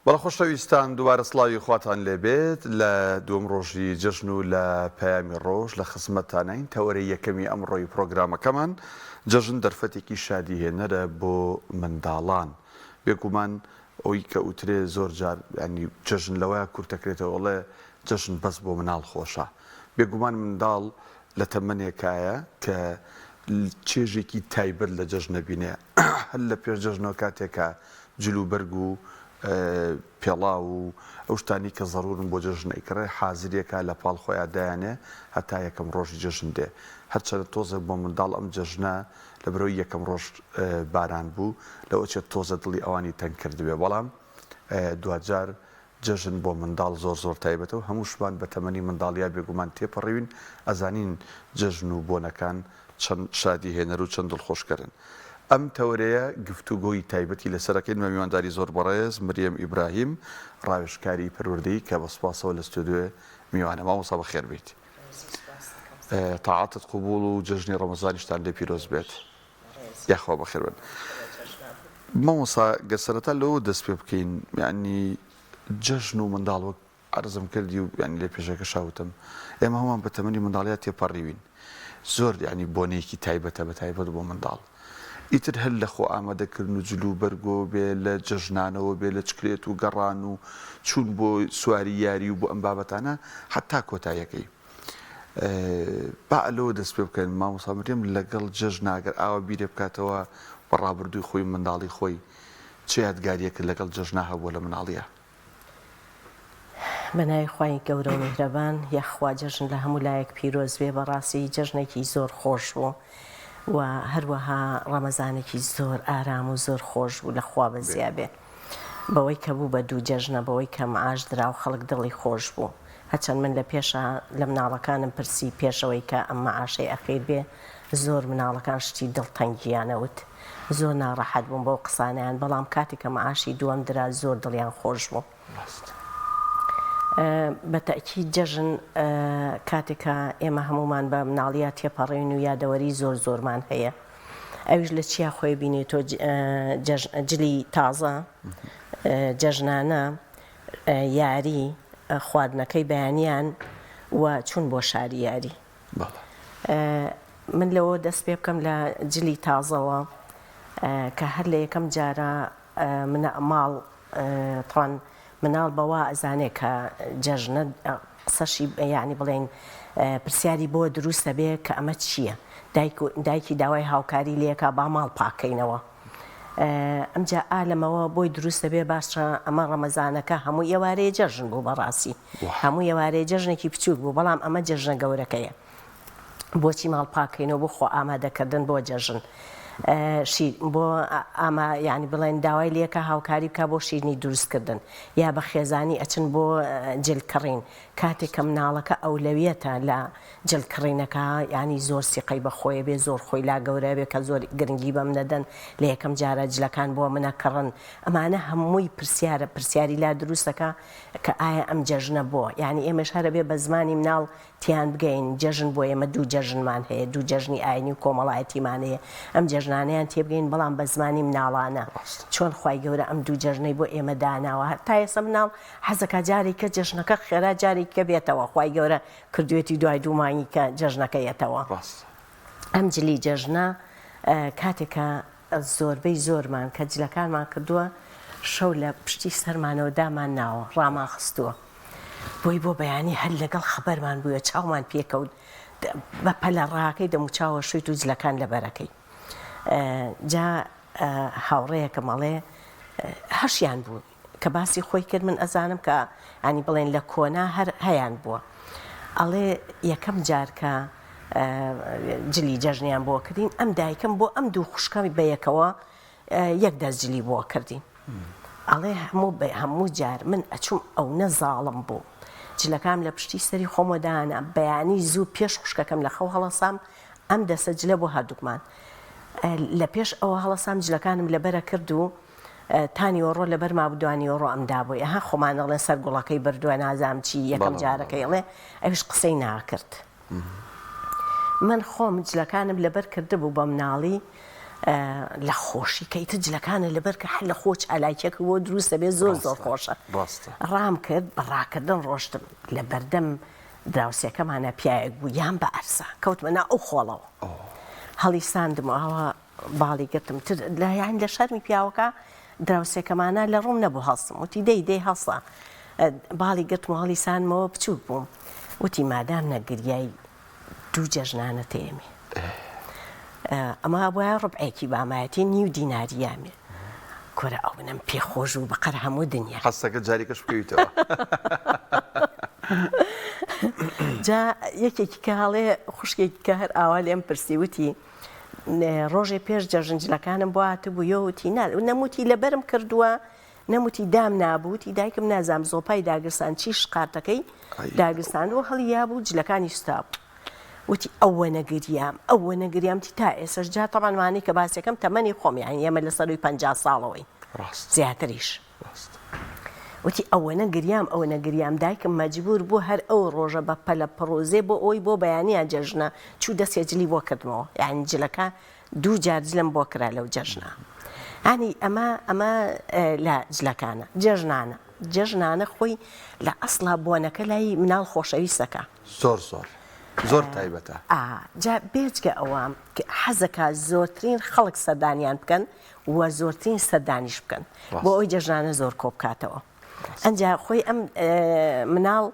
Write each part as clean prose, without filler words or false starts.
بەڵێ خۆشەویستان دووبارە سڵاوی خواتان لێبێت لە دووەم ڕۆژی جەژن و لە پەیامی ڕۆژ لە خزمەتتانین تەوەرەی یەکەمی ئەمڕۆی پڕۆگرامەکەمان جەژن دەرفەتێکی شادی هێنەرە بۆ منداڵان بێگومان ئەوی کە ئوترێ زۆر جار ینی جەژن لەوەیە کورتەکرێتەوە ئەڵێ جەژن بەس بۆ مناڵ خۆشە بێگومان منداڵ لە تەمەنێکایە کە چێژێکی تایبەت لە جەژنە بینێ هەر لە پێش جەژنەوە کاتێک کە جل و بەرگ و پێڵاو و ئەو شتانەی کە زەرورن بۆ جەژن ئەیکڕێ حازریەکا لە پاڵ خۆیا دایانێ هەتا یەکەم ڕۆژی جەژن دێ هەرچەنە تۆزێک بۆ منداڵ ئەم جەژنە لەبەرئەوەی یەکەم ڕۆژ باران بوو لەوەچێت تۆزە دڵی ئەوانی تەنگ کردبێ بەڵام دواجار جەژن بۆ منداڵ زۆر زۆر تایبەتە و هەمووشمان بە تەمەنی منداڵیا بێگومان تێپەڕیوین ئەزانین جەژن و بۆنەکان چەند شادی هێنەر و چەند دڵخۆشکەرن. ئەم تەوەرەیە گفتوگۆی تایبەتی لەسەر ئەکەین بە میوانداری زۆر بەڕێز مریەم ئیبراهیم ڕاوێژکاری پەروەردەیی کە بە سوپاسەوە لە ستۆدیۆ میوانە. مامۆستا بەخێر بێیت. تاعەتت قبوڵ و جەژنی ڕەمەزانیشتان لێ پیرۆز بێت. یاخوا بەخێر بن. مامۆستا گەر سەرەتا لەوە دەست پێ بکەین یانی جەژن و منداڵ وەک عەرزم کردی و یانی لە پێشەکەشا وتم ئێمە هەمووان بە تەمەنی منداڵیا تێپەڕیوین زۆر یانی بۆنەیەکی تایبەتە بە تایبەت بۆ منداڵ ئیتر هەر لە خۆ ئامادەکردن و جل و بەرگۆ بێ لە جەژنانەوە بێ لە چکلێت و گەڕان و چوون بۆ سواری یاری و بۆ ئەم بابەتانە حەتا کۆتاییەکەی با لەوە دەست پێ بکەین مامۆستا مریەم لەگەڵ جەژنا گەر ئاوا بیرێ بکاتەوە بە ڕابردووی خۆی منداڵی خۆی چ یادگاریەکت لەگەڵ جەژنا هەبووە لە مناڵیا؟ بە ناوی خوای گەورە و میهرەبان یاخوا جەژن لە هەموو لایەک پیرۆز بێ بەڕاستی جەژنێکی زۆر خۆش بوو و هەروەها ڕەمەزانێکی زۆر ئارام و زۆر خۆش بوو لە خوا بەزیا بێ بەوەی کە بوو بە دوو جەژنە بەوەی کە معاش درا و خەڵک دڵی خۆش بوو هەرچەند من لە پێشا لە مناڵەکانم پرسی پێشەوەی کە ئەم مەعاشەی ئەخیر بێ زۆر مناڵەکان شتی دڵتەنگیان ئەوت زۆر ناڕەحەت بووم بەو قسانەیان بەڵام کاتێک کە مەعاشی دووەم درا زۆر دڵیان خۆش بوو. بە تەئکید جەژن کاتێک کە ئێمە هەموومان بە مناڵیا تێپەڕین و یادەوەری زۆر زۆرمان هەیە ئەویش لە چیا خۆی بینێ تۆ جلی تازە جەژنانە یاری خواردنەکەی بەیانیان و چوون بۆ شاری یاری. من لەوە دەست پێ بکەم لە جلی تازەوە کە هەر لە یەکەم جارە منە ماڵ تڕەن مناڵ بەوە ئەزانێ کە جەژنە قسەشی یانی بڵێین پرسیاری بۆ دروست ئەبێ کە ئەمە چییە دایک دایکی داوای هاوکاری لێکا با ماڵ پاکەینەوە ئەمجا ئا لەمەوە بۆی دروست دەبێ باشە ئەمە ڕەمەزانەکە هەموو ئێوارەیە جەژن بوو بەڕاستی هەموو ئێوارەیە جەژنێکی بچووک بوو بەڵام ئەمە جەژنە گەورەکەیە بۆچی ماڵ پاکەینەوە بۆ خۆ ئامادەکردن بۆ جەژن شیر بۆ ئاما یعنی بڵێن داوای لێکە هاوکاری بکە بۆ شیرنی دروستکردن یا بە خێزانی ئەچن بۆ جل کڕین کاتێک کە مناڵەکە ئەولەویەتە لە جل کڕینەکە یانی زۆر سیقەی بە خۆیە بێ زۆر خۆی لا گەورە بێ کە زۆر گرنگی بەم نەدەن لە یەکەم جارا جلەکان بۆ منە کڕن ئەمانە هەمووی پرسیارە پرسیاری لا دروستەکە کە ئایا ئەم جەژنە بۆ یانی ئێمەش هەرە بێ بە زمانی مناڵ تیان بگەین جەژن بۆ ئێمە دوو جەژنمان هەیە دوو جەژنی ئاینی و کۆمەڵایەتیمان هەیە ئەم جەژنانەیان تێبگەین بەڵام بە زمانی مناڵانە چۆن خوای گەورە ئەم دوو جەژنەی بۆ ئێمە داناوە تا ئێستا مناڵ حەزەکا جارێکە جەژنەکە خێرا جارێکە بێتەوە خوای گەورە کردوێتی دوای دوو مانگی کە جەژنەکە یەتەوە. ئەم جلی جەژنە کاتێکە زۆربەی زۆرمان کە جلەکانمان کردووە شەو لە پشتی سەرمانەوە دامان ناوە ڕامان خستووە بۆی بۆ بەیانی هەر لەگەڵ خەبەرمان بووە چاومان پێکەوت بە پەلە ڕاکەی دەموچاوە شویت و جلەکان لەبەرەکەی جا هاوڕێیەکەم ئەڵێ هەشیان بوو کە باسی خۆی کرد من ئەزانم کە ینی بڵێن لە کۆنا هەر هەیان بووە ئەڵێ یەکەم جار کە جلی جەژنیان بۆ کردین ئەم دایکم بۆ ئەم دوو خوشکەم بەیەکەوە یەک دەست جلی بۆ کردین ئەڵێ هەموو بە هەموو جار من ئەچوم ئەونە زاڵم بوو جلەکام لە پشتی سەری خۆمەوە دانا بەیانی زوو پێش خوشکەکەم لە خەو هەڵەسام ئەم دەسە جلە بۆ هەردووکمان لە پێش ئەوە هەڵەسام جلەکانم لەبەرە کرد و تا نیوەڕۆ لەبەر مابوو دوانیوەڕۆ ئەم دابووی ئەها خۆمان ئەڵێن سەر گوڵەکەی بردووە نازانم چی یەکەم جارەکەی ئەڵێ ئەویش قسەی ناکرد من خۆم جلەکانم لەبەر کردبوو بە مناڵی. لە خۆشی کە ئیتر جلەکانە لەبەر کە هەر لە خۆ چالاکیەکە بۆ دروست دەبێت زۆر زۆر خۆشە ڕام کرد بە ڕاکردن ڕۆشتم لە بەردەم دراوسێکەمانە پیاوێک بوو یان بە ئەرزە کەوتمە ناو ئەو خۆڵەوە هەڵیساندم ئاوا باڵی گرتم تر لە یان لە شەرمی پیاوەکە دراوسێکەمانە لە ڕووم نەبوو هەڵسم وتی دەی دەی هەڵسە باڵی گرتم و هەڵیساندمەوە بچووک بووم وتی مادام نەگریای دوو جەژنانە تێمێ ئەمە وایە ڕبعێکی بامایەتی نیو دیناری یامێ کورە ئەو منم پێ خۆش بوو بەقەر هەموو دنیا حەسەکە جارێکەش بکەویتەوە. جا یەکێکی کە هەڵێ خوشکێکی کە هەر ئاوا لێم پرسی وتی ڕۆژێ پێش جەژن جلەکانم بۆ هاتبوو یۆ وتی نا نەموتی لەبەرم کردووە نەموتی دام نابوو وتی دایکم نازام زۆپای داگرسان چی شقارتەکەی داگرساند و هەڵی یابوو جلەکانی سوتابوو وتی ئەوەنە گریام ئەوەنە گریام تی تا ئێسەش جا تەبعەن وانەی کە باسەکەم تەمەنی خۆم یانی ئێمە لە سەروی 50 ساڵەوەین ڕاست زیاتریش ڕاست وتی ئەوەنە گریام ئەوەنە گریام دایکم مەجبور بوو هەر ئەو ڕۆژە بە پەلە پڕوزێ بۆ ئەوەی بۆ بەیانیان جەژنە چوو دەسێ جلی بۆ کردمەوە یانی جلەکە دوو جار جلم بۆ کرا لەو جەژنە یانی ئەمە ئەمە لە جلەکانە جەژنانە جەژنانە خۆی لە ئەسڵا بۆنەکە لای مناڵ خۆشەویستەکە زۆر زۆر زۆر تایبەتە ئا جا بێجگە ئەوە حەزەکە زۆرترین خەڵک سەردانیان بکەن و زۆرترین سەردانیش بکەن بۆ ئەوی جەژنانە زۆر کۆ بکاتەوە ئەنجا خۆی ئەم مناڵ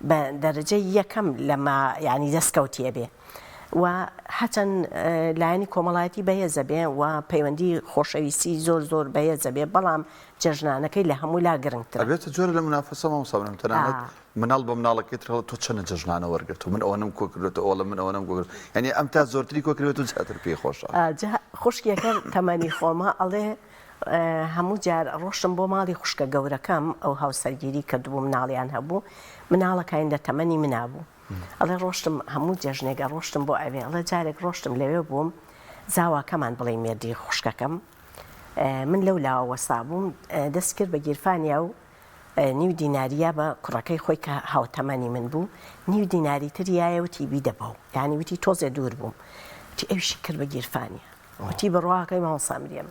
بە دەرەجەی یەکەم لەمە یانی دەستکەوتی ئەبێ و هەچەند لایەنی کۆمەڵایەتی بەهێزە بێ و پەیوەندی خۆشەویستی زۆر زۆر بەهێزە بێ بەڵام جەژنانەکەی لە هەموو لا گرنگترە. ئەبێتە جۆرە لە مونافەسە مامۆستا برام تەنانەت مناڵ بە مناڵەکەی تر هەڵێ تۆ چەنە جەژنانە وەرگرتووە من ئەوەنەم کۆ کردوێتەوە ئەوەڵە من ئەوەنەم کۆ کرد یانی ئەم تا زۆرتری کۆ کردوێت و زیاتر پێی خۆشە. جا خوشکێکە تەمەنی خۆمە ئەڵێ هەموو جار ڕۆشتم بۆ ماڵی خوشکە گەورەکەم ئەو هاوسەرگیری کردبوو مناڵیان هەبوو مناڵەکانی لە تەمەنی منا بوو ئەڵێ ڕۆشتم هەموو جەژنێک ئەڕۆشتم بۆ ئەوێ ئەڵێ جارێک ڕۆشتم لەوێ بووم زاواکەمان بڵێی مێردی خوشکەکەم من لەو لاوە وەستا بووم دەست کرد بە گیرفانیا و نیو دیناریا بە کوڕەکەی خۆی کە هاوتەمەنی من بوو نیو دیناری تر یایە وتی بیدە بەو یانی وتی تۆزێ دوور بووم وتی ئەویشی کرد بە گیرفانیا وتی بڕواکەی مامۆستا مریەم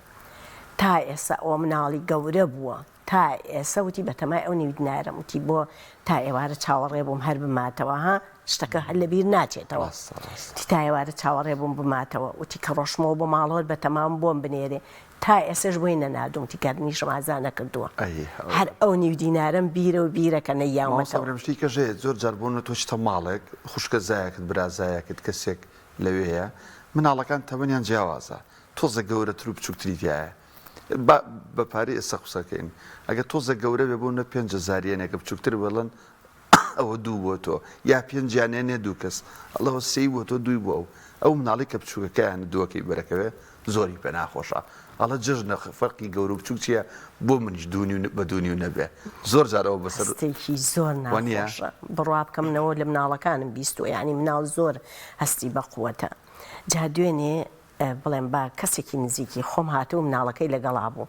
تا ئێستا ئەوە مناڵی گەورە بووە تا ئێسە وتی بەتەمای ئەو نیو دینارەم وتی بۆ تا ئێوارە چاوەڕێ بووم هەر بماتەوە ها شتەکە هەر لەبیر ناچێتەوە ڕاستە ڕاستە. وتی تا ئێوارە چاوەڕێ بووم بماتەوە وتی کە ڕۆشتمەوە بۆ ماڵەوە بەتەمام بۆم بنێرێ تا ئێسەش بۆی نەناردووم وتی گەردنیشم ئازا نەکردووە ئەی هەر هەوە. ئەو نیو دینارەم بیرە و بیرە کە مامۆستا نەیاومەتەوە. برام شتی کەش هەیە زۆر جار بۆ نمونە تۆ چیتە ماڵێک خوشکەزایەکت برازایەکت کەسێک لەوێیە مناڵەکان تەمەنیان جیاوازە تۆزێک گەورەتر و بچوکتری تیایە با بە پارەی ئێستا قسە کەین ئەگەر تۆزێک گەورە بێ بۆ نە 5000 یەنێکە بچووکتر بڵێن ئەوە دوو بۆ تۆ یا پێنجیان ێنێ دوو کەس ئەڵەوە سێی بۆ تۆ دووی بۆ ئەو ئەو مناڵی کە بچووکەکەیان دووەکەی بەرەکەوێ زۆری پێ ناخۆشە ئەڵە جەژنە فەرقی گەورە و بچووک چییە بۆ منیش دوو نیو بە دوو نیو نەبێ زۆر جار ئەوە بەسەر هەستێکی زۆر وانییە؟ ناخۆشە بڕوا بکە منەوە لە مناڵەکانم بیستووە یانی مناڵ زۆر هەستی بە قوەتە جا دوێنێ بڵێم با کەسێکی نزیکی خۆم هاتبوو مناڵەکەی لەگەڵا بوو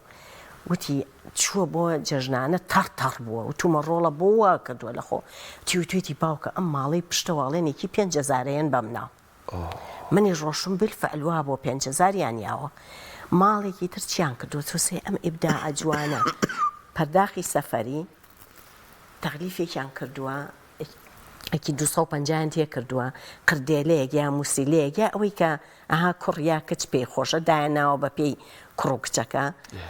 وتی چووە بۆ جەژنانە تەڕ تەڕ بووە وتومە ڕۆڵە بۆ وا کردووە لە خۆ وتی وتوێتی باوکە ئەم ماڵەی پشتەوە ئەڵێن یەکی پێنج هەزارەیەن بە مناڵ منیش ڕۆشتم بالفعل وا بۆ 5000یان یاوە ماڵێکی تر چیان کردووە تۆ سەی ئەم ئیبداعە جوانە پەرداخی سەفەری تەغلیفێکیان کردووە یەکی 250یان تێ کردووە قردێلەیەک یا موسیلەیەک یا ئەوەی کە ئەها کوڕ یا کچ پێی خۆشە دایان ناوە بە پێی کوڕ و کچەکە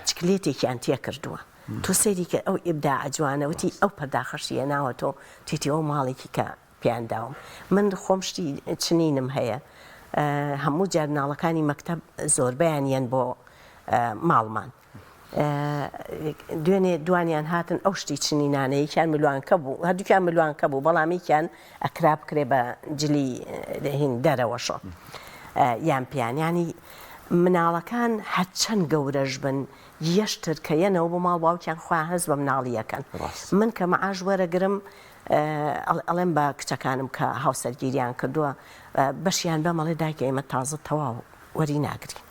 چکلێتێکیان تێ کردووە تۆ سەیری کە ئەو ئیبداعە جوانە وتی ئەو پەرداخەشی هێناوە تۆ تیتی ئەو ماڵێکی کە پێیان داوم من خۆم شتی چنینم هەیە هەموو جار مناڵەکانی مەکتەب زۆربەیان یەن بۆ ماڵمان دوێنێ دوانیان هاتن ئەو شتی چنینانە یەکیان ملوانکە بوو هەردووکیان ملوانکە بوو بەڵام یەکیان ئەکرا بکرێ بە جلی هین دەرەوەشۆ یان پیان ینی مناڵەکان هەرچەند گەورەش بن یەشتر کە یەنەوە بۆ ماڵ باوکیان خۆیان هەست بە مناڵیەکەن من کە معاش وەرەگرم ئەڵێم بە کچەکانم کە هاوسەرگیریان کردووە بەشیان بەم ئەڵێ دایکە ئێمە تازە تەواو وەری ناگرین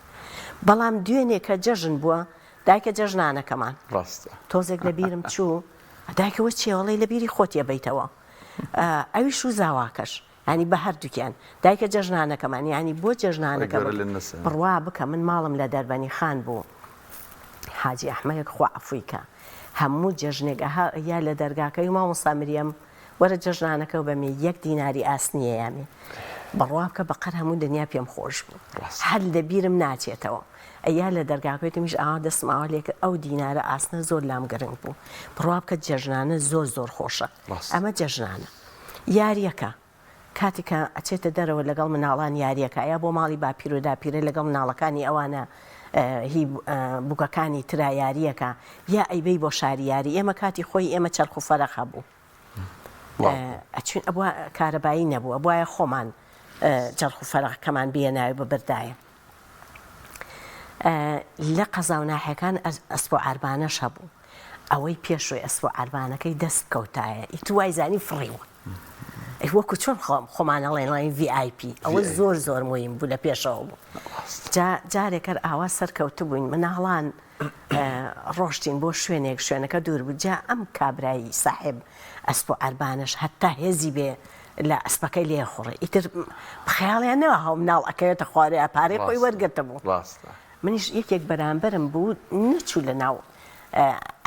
بەڵام دوێنێ کە جەژن بووە دایکە جەژنانەکەمان ڕاستە تۆزێک لە بیرم چوو دایکەوە چێوەڵی لە بیری خۆت یەبەیتەوە ئەویش و زاواکەش. یانی بە هەردووکیان دایکە جەژنانەکەمان یانی بۆ خۆی جەژنانەکە گەورە لێ نەسێنێ. بڕوا بکە من ماڵم لە دەربەنی خان بوو حاجی ئەحمەدێک خوا عەفوی کا هەموو جەژنێک ئەها یا لە دەرگاکەی مامۆستا مریەم وەرە جەژنانەکەو بەمێ یەک دیناری ئاسنیە یامێ بڕوا بکە بەقەر هەموو دنیا پێم خۆش بوو ڕاستە. هەر لە بیرم ناچێتەوە ئەیا لە دەرگاکەی تمیش ئاوا دەستم ئاوا لێ کرد ئەو دینارە ئاسنە زۆر لام گرنگ بوو بڕوا بکە جەژنانە زۆر زۆر خۆشە ڕاستە. ئەمە جەژنانە یاریەکە کاتێک کە ئەچێتە دەرەوە لەگەڵ مناڵان یاریەکا یا بۆ ماڵی باپیر و داپیرە لەگەڵ مناڵەکانی ئەوانە هی بوکەکانی ترا یاریەکا یا ئەیبەی بۆ شاری یاری ئێمە کاتی خۆی ئێمە چەرخ و فەرەق هەبوو ئەچوین ئەبوا کارەبایی نەبوو ئەبوایە خۆمان چەرخ و فەرەقەکەمان بێناوی ببردایە لە قەزا و ناحیەکان ئەسپ و عەربانەش هەبوو ئەوەی پێشوی ئەسپ و عەربانەکەی دەست بکەوتایە ئیتر وای زانی فڕیوە ئەی وەکو چۆن خۆم خۆمان ئەڵێن ڵێن VIP ئەوە زۆر زۆر مویم بوو لە پێشەوە بوو جا جارێک هەر ئاوا سەرکەوتبووین مناڵان ڕۆشتین بۆ شوێنێک شوێنەکە دوور بوو جا ئەم کابرای ساحێب ئەسپ و عەربانەش هەتا هێزی بێ لە ئەسپەکەی لێ خوڕێ ئیتر خەیاڵیان نەوە هەو مناڵ ئەکەوێتە خوارێ پارەی خۆی وەرگرتبوو ڕاستە منیش یەکێک بەرامبەرم بوو نەچوو لە ناو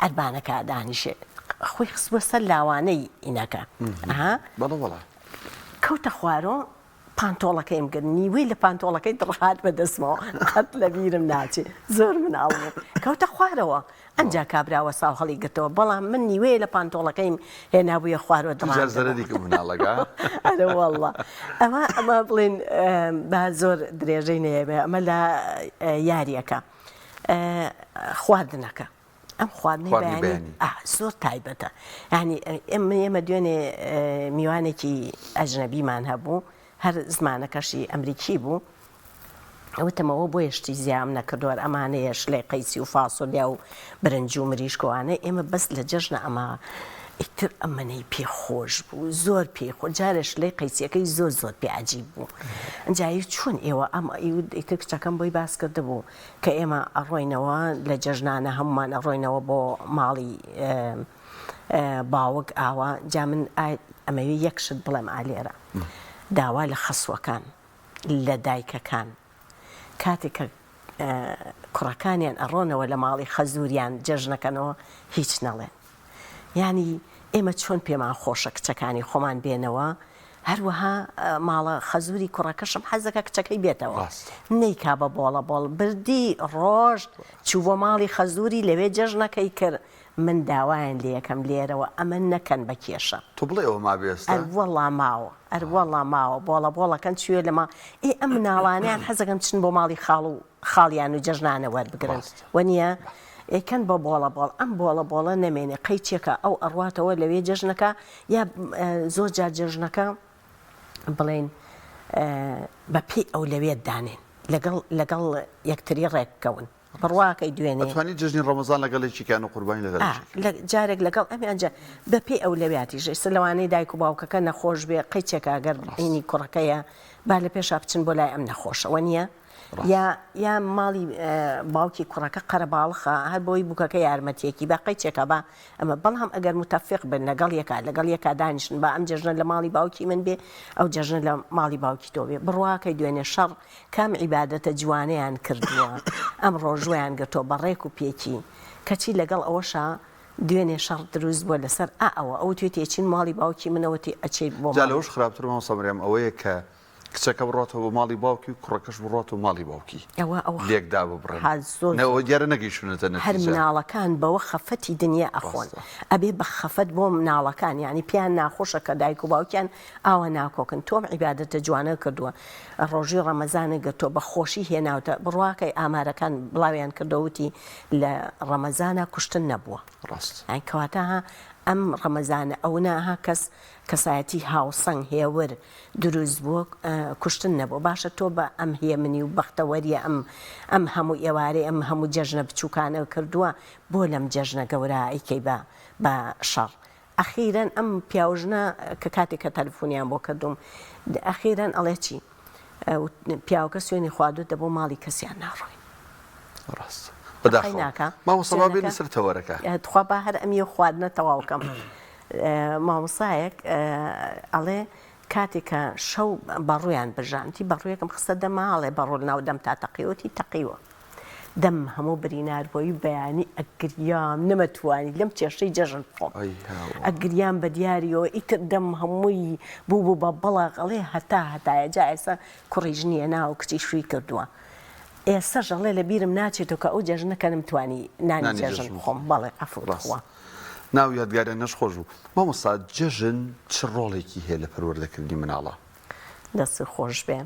عەربانەکە دانیشێ خۆی خستبووە سەر لاوانەی ئینەکە ها بەڵێ بەڵێ کەوتە خوارۆ پانتۆڵەکەیم گرت نیوەی لە پانتۆڵەکەی دڕهات بە دەستمەوە قەت لە بیرم ناچێ زۆر مناڵ بوو کەوتە خوارەوە ئەنجا کابرا وەساو هەڵی گرتەوە بەڵام من نیوەیە لە پانتۆڵەکەیم هێنابوویە خوارەوە دوجار زەرەری دڕاندبوو کرد مناڵەکە ئەرە واللە ئەمە ئەمە بڵێن با زۆر درێژەی نەیەمێ ئەمە لە یاریەکە خواردنەکە ئەم خواردنەی خواردنی بەیانی بەیانی. ئا زۆر تایبەتە یانی ئێمە ئێمە دوێنێ میوانێکی ئەجنەبیمان هەبوو هەر زمانەکەشی ئەمریکی بوو وتم ئەوە بۆیە شتی زیام نەکردووە ئەمانەیە شلەی قەیسی و فاسۆلیا و برنج و مریشک و ئەوانە ئێمە بەس لە جەژنە ئەمە ئیتر ئەمەنەی پێ خۆش بوو زۆر پێی خۆ جارێ شلەی قەیسیەکەی زۆر زۆر پێ عەجیب بوو ئینجا چۆن ئێوە ئەم ئیتر کچەکەم بۆی باس کردبوو کە ئێمە ئەڕۆینەوە لە جەژنانە هەموومان ئەڕۆینەوە بۆ ماڵی باوک ئاوا جا من ئەمەوێ یەک شت بڵێم ئا لێرە داوا لە خەسوەکان لە دایکەکان کاتێک کە کوڕەکانیان ئەڕۆنەوە لە ماڵی خەزوریان جەژنەکەنەوە هیچ نەڵێن یانی ئێمە چۆن پێمان خۆشە کچەکانی خۆمان بێنەوە هەروەها ماڵە خەزوری کوڕەکەشم حەزەکە کچەکەی بێتەوە نەیکا بە بۆڵە بۆڵ بردی ڕۆژ چوو بۆ ماڵی خەزوری لەوێ جەژنەکەی کرد من داوایان لێکەم لێرەوە ئەمە نەکەن بە کێشە. تۆ بڵێ ئەوە مابێ ئێستا؟ ئەروەڵا ماوە ئەروەڵا ماوە بۆڵە بۆڵەکەن چویە لە ماڵ ئێ ئەم مناڵانەیان حەزەکەن بچن بۆ ماڵی خاڵ و خاڵیان و جەژنانە وەربگرن وەنیە ئەیکەن بە بۆڵە بۆڵ ئەم بۆڵە بۆڵە نەمێنێ قەیچێکە ئەو ئەڕواتەوە لەوێ جەژنەکە یا زۆر جار جەژنەکە بڵێن بە پێی ئەولەویەت دانێن لەگەڵ لەگەڵ یەکتری ڕێک بکەون بڕواکەی دوێنێ. ئەتوانی جەژنی ڕەمەزان لەگەڵ یەکێکیان و قوربانی لەگەڵ یەکێکیان. جارێک لەگەڵ ئەمیان جا بە پێی ئەولەویاتیش ئێستا لەوانەیە دایک و باوکەکە نەخۆش بێ قەیچێکە گەر هینی کوڕەکەیە با لە پێشا بچن بۆ لای ئەم نەخۆشە وەنیە یا یا ماڵی باوکی کوڕەکە قەرەباڵخە هەر بۆی بووکەکە یارمەتیەکی با قەیچێکە با ئەمە بەڵام ئەگەر متەفق بن لەگەڵ یەکا لەگەڵ یەکا دانیشن با ئەم جەژنە لە ماڵی باوکی من بێ ئەو جەژنە لە ماڵی باوکی تۆ بێ بڕواکەی دوێنێ شەڕ کام عیبادەتە جوانەیان کردووە ئەم ڕۆژوەیان گرتووە بە ڕێک و پێکی کەچی لەگەڵ ئەوەشا دوێنێ شەڕ دروست بووە لەسەر ئا ئەوە ئەو توێتی ئەچین ماڵی باوکی منەوە تی ئەچیت بۆ جا ماڵی. لەوەش خراپتر مامۆستا مریەم ئەوەیە کە کچەکە بڕواتەوە بۆ ماڵی باوکی و کوڕەکەش بڕواتەوە ماڵی باوکی ئەوە ئەو لێک داببڕێن ها زۆر نە زۆر ئەوە دیارە نەگەیشتوونەتە هەر نەتیجە. مناڵەکان بەوە خەفەتی دنیا ئەخۆن ڕاستە. ئەبێ بە خەفەت بۆ مناڵەکان یانی پێیان ناخۆشە کە دایک و باوکیان ئاوا ناکۆکن تۆ ئەم عیبادەتە جوانە کردووە ڕۆژوی ڕەمەزانت گرتووە بە خۆشی هێناوتە بڕواکەی ئامارەکان بڵاویان کردەوە وتی لە ڕەمەزانا کوشتن نەبووە ڕاست. یانی کەواتە ها ئەم ڕەمەزانە ئەونە ها کەس کەسایەتی هاوسەنگ هێور دروست بووە کوشتن نەبووە باشە تۆ بە ئەم هێمنی و بەختەوەریە ئەم ئەم هەموو ئێوارەی ئەم هەموو جەژنە بچوکانە کردووە بۆ لەم جەژنە گەورە ئەیکەی بە بە شەڕ ئەخیرەن ئەم پیاو ژنە کە کاتێک کە تەلەفونیان بۆ کردوم ئەخیرەن ئەڵێ چی پیاوەکە سوێنی خواردوە دە بۆ ماڵی کەسیان ناڕۆین. ڕاست بەداخەوە مامۆستا با بێینە سەر تەوەرەکە. تخوا با هەر ئەم یەو خواردنە تەواو کەم. مامۆستایەک ئەڵێ. کاتێک کە شەو بەڕوویان برژان وتی بەڕوویەکم خستە دەما ئەڵێ بەڕوو لەناو دەمتا تەقیوە وتی تەقیوە دەمم هەموو برینار بۆی بەیانی ئەگریام نەمەتوانی لەم چێشتەی جەژن بخۆم ئەگریام بە دیاریەوە ئیتر دەم هەمووی بوو بوو بە بەڵاغ ئەڵێ هەتا هەتایە جا ئێستا کوڕی ژنی ناو کچی شووی کردووە ئێستاش ئەڵێ لە بیرم ناچێتەوە کە ئەو جەژنە کە نەمتوانی نانی جەژن بخۆم بەڵێ عەفوت خوا. ناو یادگاریانەش خۆش بوو. مامۆستا جەژن چ ڕۆڵێکی هەیە لە پەروەردەکردنی مناڵا؟ دەستت خۆش بێ.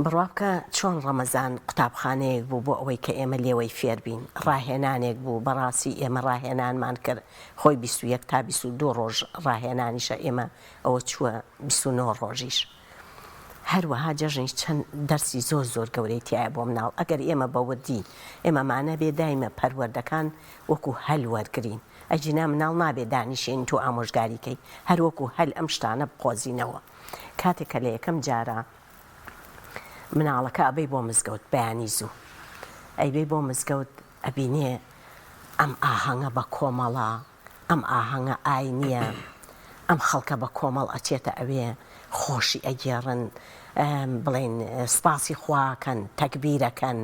بڕوا بکە چۆن ڕەمەزان قوتابخانەیەک بوو بۆ ئەوەی کە ئێمە لێوەی فێر بین، ڕاهێنانێک بوو، بەڕاستی ئێمە ڕاهێنانمان کرد، خۆی 21 تا 22 ڕۆژ ڕاهێنانیشە ئێمە ئەوە چووە 29 ڕۆژیش. هەروەها جەژنیش چەند دەرسی زۆر زۆر گەورەی تیایە بۆ مناڵ ئەگەر ئێمە بە وردی ئێمە مانە بێ دایمە پەروەردەکان وەکو هەل وەرگرین ئەگینا مناڵ نابێ دانیشێنیت و ئامۆژگاری کەی هەر وەکو هەل ئەم شتانە بقۆزینەوە کاتێک کە لە یەکەم جارا مناڵەکە ئەبەی بۆ مزگەوت بەیانی زوو ئەیبەی بۆ مزگەوت ئەبینێ ئەم ئاهەنگە بە کۆمەڵە ئەم ئاهەنگە ئاینیە، ئەم خەڵکە بە کۆمەڵ ئەچێتە ئەوێ خۆشی ئەگێڕن، بڵێین سپاسی خوا ئەکەن، تەکبیر ئەکەن،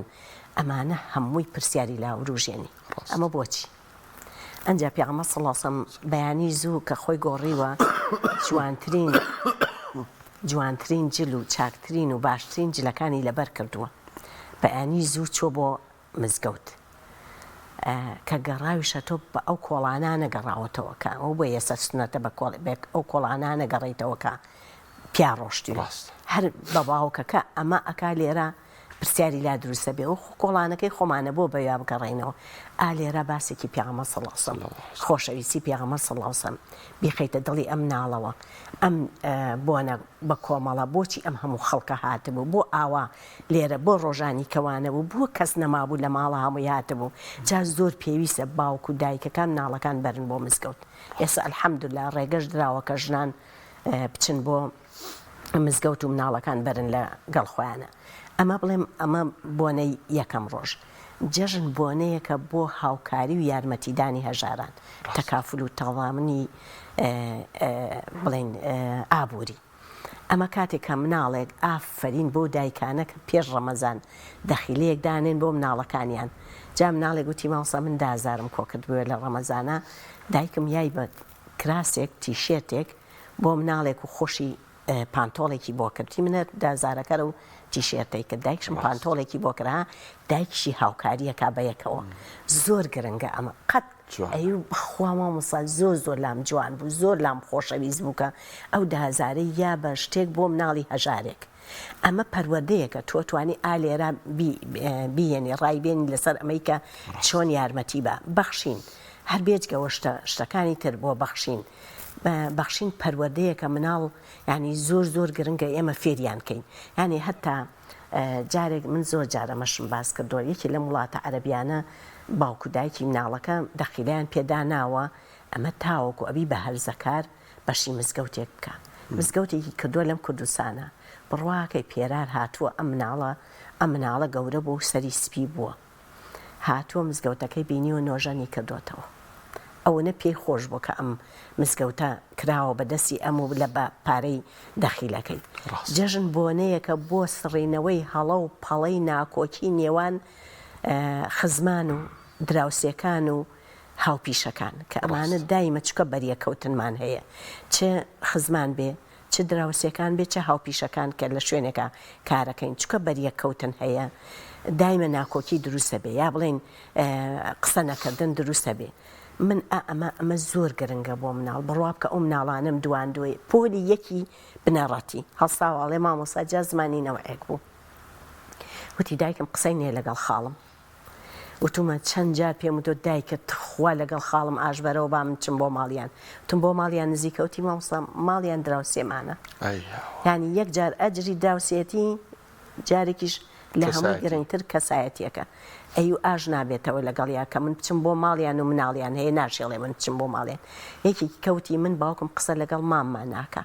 ئەمانە هەمووی پرسیاری لا وروژێنی. ئەمە بۆچی؟ ئەنجا پێغەمبەر صلی اللە علیە وسلم بەیانی زوو کە خۆی گۆڕیوە جوانترین جوانترین جل و چاکترین و باشترین جلەکانی لەبەر کردووە. بەیانی زوو چووە بۆ مزگەوت کە گەڕاویشە تۆ بە ئەو کۆڵانانە گەڕاوەتەوە کە ئەو بۆ ئێستا سونەتە بە کۆڵ بە ئەو کۆڵانانە گەڕیتەوە کە پیا ڕۆشتوی ڕاستە. هەر بە باوکەکە ئەمە ئەکا لێرە پرسیاری لا دروستە بێ و خۆ کۆڵانەکەی خۆمانە بۆ بەویا بگەڕێینەوە ئا لێرە باسێکی پێغەمبەر صلی اللە علیە وسلم خۆشەویستی پێغەمبەر صلی اللە علیە وسلم بیخەیتە دڵی ئەم مناڵەوە ئەم بۆنە بە کۆمەڵە بۆچی ئەم هەموو خەڵکە هاتبوو بۆ ئاوا لێرە بۆ ڕۆژانی کە وانەبوو بۆ کەس نەمابوو لە ماڵا هەمووی هاتبوو جا زۆر پێویستە باوک و دایکەکان مناڵەکان بەرن بۆ مزگەوت ئێستا الحمدللە ڕێگەش دراوە کە ژنان بچن بۆ مزگەوت و مناڵەکان بەرن لە گەڵ خۆیانە ئەمە بڵێم ئەمە بۆنەی یەکەم ڕۆژ جەژن بۆنەیەکە بۆ هاوکاری و یارمەتیدانی هەژاران تەکافل و تەضامنی بڵێین ئابووری ئەمە کاتێک کە مناڵێک ئافەرین بەو دایکانە کە پێش ڕەمەزان دەخیلەیەک دانێن بۆ مناڵەکانیان جا مناڵێک وتی مامۆستا من دازارم کۆکردبووە لە ڕەمەزانە دایکم یای بە کراسێک تیشێرتێک بۆ مناڵێک و خۆشی پانتۆڵێکی بۆ کرد وتی من هەر دازارەکەرە و تیشێرتەی کرد دایکشم پانتۆڵێکی بۆ کرد ها دایکیشی هاوکاریەکا بەیەکەوە زۆر گرنگە ئەمە قەت ئەی بەخوا مامۆستا زۆر زۆر لام جوان بوو زۆر لام خۆشەویست بوو کە ئەو دازارەی یا بە شتێک بۆ مناڵی هەژارێک ئەمە پەروەردەیەکە تۆ توانی ئا لێرە بیهێنی ڕای بێنی لەسەر ئەمەی کە چۆن یارمەتی بە بەخشین هەر بێجگەوە شتە شتەکانی تر بۆ بەخشین بەخشین پەروەردەیەکە مناڵ ینی زۆر زۆر گرنگە ئێمە فێریان کەین ینی هەتا جارێک من زۆر جار ئەمەشم باس کردووە یەکێ لەم وڵاتە عەرەبیانە باوک و دایکی مناڵەکە دەخیلەیان پێ داناوە ئەمە تاوەکو ئەبی بە هەرزەکار بەشی مزگەوتێک بکە مزگەوتێکی کردووە لەم کوردستانە بڕواکەی پێرار هاتووە ئەم مناڵە ئەم مناڵە گەورە بوو و سەری سپی بووە هاتووە مزگەوتەکەی بینیوە نۆژەنی کردۆتەوە ئەوەنە پێی خۆش بووە کە ئەم مزگەوتە کراوە بە دەستی ئەم و لە بە پارەی دەخیلەکەی. جەژن بۆنەیەکە بۆ سڕینەوەی هەڵە و پەڵەی ناکۆکی نێوان خزمان و دراوسێکان و هاوپیشەکان کە ئەمانە دایمە چکە بەریەکەوتنمان هەیە چ خزمان بێ چ دراوسێکان بێ چ هاوپیشەکان کە لە شوێنێکا کارەکەین چکە بەریەککەوتن هەیە دایمە ناکۆکی دروستە بێ یا بڵێین قسە نەکردن دروستە بێ من ئا ئەمە ئەمە زۆر گرنگە بۆ مناڵ بڕوا بکە ئەو مناڵانەم دواندووی پۆلی یەکی بنەڕەتی هەڵساوە ئەڵێ مامۆستا جا زمانی نەوعێک بوو وتی دایکم قسەی نییە لەگەڵ خاڵم وتومە چەند جار پێم وتوە دایکە تخوا لەگەڵ خاڵم ئاش بەرەوە با من چم بۆ ماڵیان وتم بۆ ماڵیان نزیکە وتی مامۆستا ماڵیان دراوسێمانە یانی یەک جار ئەجری دراوسێتی جارێکیش لە هەمووی گرنگتر کەسایەتیەکە ئەی و ئاش نابێتەوە لەگەڵیا کە من بچم بۆ ماڵیان و مناڵیان هەیە ناشێڵێ من بچم بۆ ماڵیان یەکێکی کەوتی من باوکم قسە لەگەڵ مامما ناکا.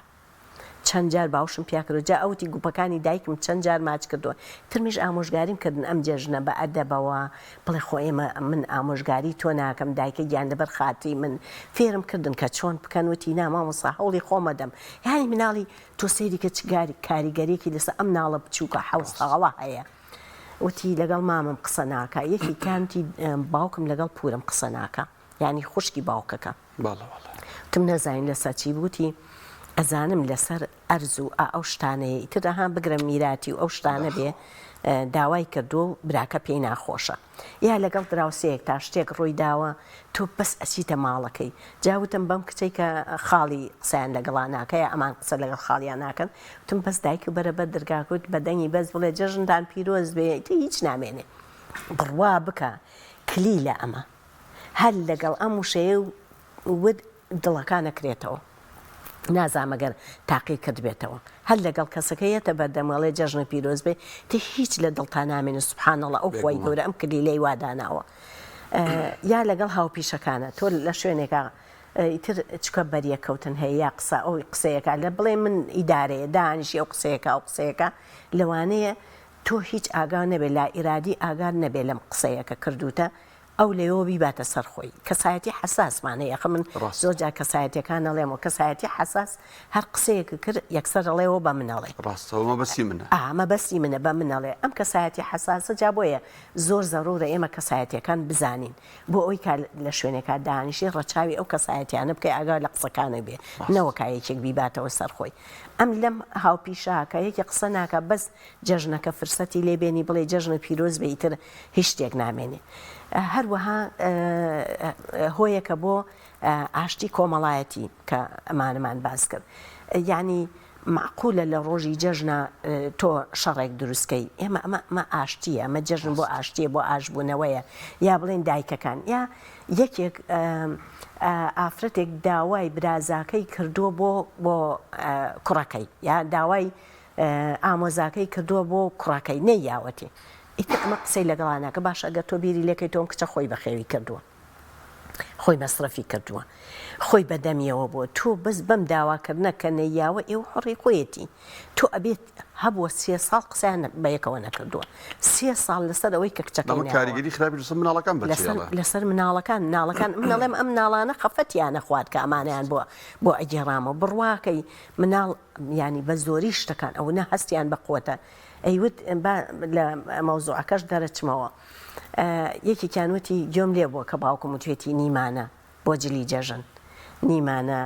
چەند جار باوشم پیا کردوە جا ئەوتی گوپەکانی دایکم چەند جار ماچ کردوە تر منیش ئامۆژگاریم کردن ئەم جەژنە بە ئەدەبەوە بڵێ خۆ ئێمە من ئامۆژگاری تۆ ناکەم دایکە گیان لەبەر خاتری من فێرم کردن کە چۆن بکەن وتی نا مامۆستا هەوڵی خۆم ئەدەم یانی مناڵی تۆ سەیری کە چ کاریگەریەکی لەسەر ئەم مناڵە بچوکە حەوت ساڵە هەیە وتی لەگەڵ مامم قسە ناکا یەکێکیان وتی باوکم لەگەڵ پورم قسە ناکا یانی خوشکی باوکەکە. بەڵێ بەڵێ. وتم نازانین لەسەر چی وتی ئەزانم لەسەر ئەرز و ئا ئەو شتانەیە ئیتر ئەها بگرە میراتی و ئەو شتانە بێ داوای کردووە و براکە پێی ناخۆشە یا لەگەڵ دراوسێیەک تا شتێک ڕووی داوە تۆ بەس ئەچیتە ماڵەکەی جا وتم بەم کچەی کە خاڵی قسەیان لەگەڵا ناکە یا ئەمان قسە لەگەڵ خاڵیان ناکەن وتم بەس دایک و بەرە بەر دەرگاکە وت بە دەنگی بەس بڵێ جەژنتان پیرۆز بێ ئیتر هیچ نامێنێ بڕوا بکە کلیلە ئەمە هەر لەگەڵ ئەم وشەیە وت دڵەکان ئەکرێتەوە نازانم ئەگەر تاقی کردبێتەوە هەر لەگەڵ کەسەکە یەتە بەردەم ئەڵێ جەژنت پیرۆز بێ تە هیچ لە دڵتا نامێنێ سبحان اللە ئەو خوای بێگومان. گەورە ئەم کلیلەی وا داناوە یا لەگەڵ هاوپیشەکانە تۆ لە شوێنێکا ئیتر چکە بەریەککەوتن هەیە یا قسە ئەو قسەیەکە لە بڵێ من ئیدارەیە دانیشی ئەو قسەیەکە ئەو قسەیەکە لەوانەیە تۆ هیچ ئاگا نەبێ لا ئیرادی ئاگات نەبێ لەم قسەیە کە کردوتە ئەو لەوێوە بیباتە سەر خۆی. کەسایەتی حەساسمان هەیە ئەخە من ڕاستە. زۆر جار کەسایەتیەکان ئەڵێم و کەسایەتی حەساس هەر قسەیەک کرد یەکسەر ئەڵێ بە من ئەڵێ. ڕاستە ئەوە مەبەستی منە. ئا مەبەستی منە بە من ئەڵێ. ئەم کەسایەتی حەساسە جا بۆیە زۆر زەڕوورە ئێمە کەسایەتیەکان بزانین بۆ ئەوەی کا لە شوێنێکا دانیشی ڕەچاوی ئەو کەسایەتیانە بکەی ئاگا لە قسەکانت بێ ڕاستە. نەوەکا یەکێک بیباتەوە سەر خۆی. ئەم لەم هاوپیشە کە یەکێ قسە ناکا بەس جەژنەکە فرسەتی لێ بێنی بڵێی جەژنت پیرۆز بێ ئیتر هیچ شتێک نامێنێ. هەروەها هۆیەکە بۆ ئاشتی کۆمەڵایەتی کە ئەمانەمان باس کرد. یانی مەعقولە لە ڕۆژی جەژنا تۆ شەڕێک دروست کەی. ئێمە ئەمە ئەمە ئاشتییە، ئەمە جەژن بۆ ڕاستە. ئاشتییە، بۆ ئاشتبوونەوەیە. یا بڵێین دایکەکان یا یەکێک ئافرەتێک داوای برازاکەی کردووە بۆ بۆ کوڕەکەی یا داوای ئامۆزاکەی کردووە بۆ کوڕەکەی نەیاوەتی ئیتر ئەمە قسەی لەگەڵا ناکە باشە ئەگەر تۆ بیری لێکەی تۆ ئەم کچە خۆی بەخێوی کردووە خۆی مەسرەفی کردووە خۆی بەدەمیەوە بووە تۆ بەس بەم داواکردنە کە نەیاوە ئێوە حڕی خۆیەتی تۆ ئەبێت هەبووە سێ ساڵ قسەیان بە یەکەوە نەکردووە سێ ساڵ لەسەر ئەوەی کە کچەکەی ئەمە نەیاوە کاریگەری خراپی لەسەر مناڵەکان لەسەر بەجێهێڵێ. لەسەر مناڵەکان مناڵەکان من ئەڵێم ئەم مناڵانە خەفەتیانە خوارد کە ئەمانەیان بۆ بۆ ئەگێڕامەوە بڕواکەی مناڵ یانی بە زۆری شتەکان ئەونە هەستیان بە قوتە ئەیوت با لە مەوزوعەکەش دەرەچمەوە یەکێکیان وتی گوێم لێ بووە کە باوکم وتوێتی نیمانە بۆ جلی جەژن نیمانە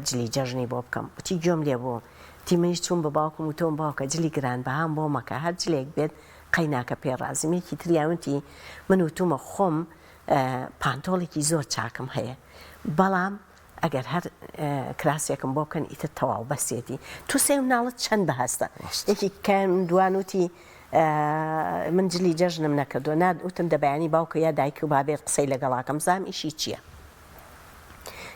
جلی جەژنی بۆ بکەم وتی گوێم لێ بوو وتی منیش چووم بە باوکم وتم باوکە جلی گرانبەهام بۆ مەکە هەر جلێک بێت قەیناکە پێ ڕازیم یەکی تریان وتی من وتومە خۆم پانتۆڵێکی زۆر چاکم هەیە بەڵام ئەگەر هەر کراسێکم بۆ بکەن ئیتر تەواو بەسێتی تو سێ مناڵت چەند بەهەستە یەکی کەم دوان وتی من جلی جەژنم نەکردووە نا وتم دە بەیانی باوکە یا دایک و بابێت قسەی لەگەڵاکەم زام ئیشی چییە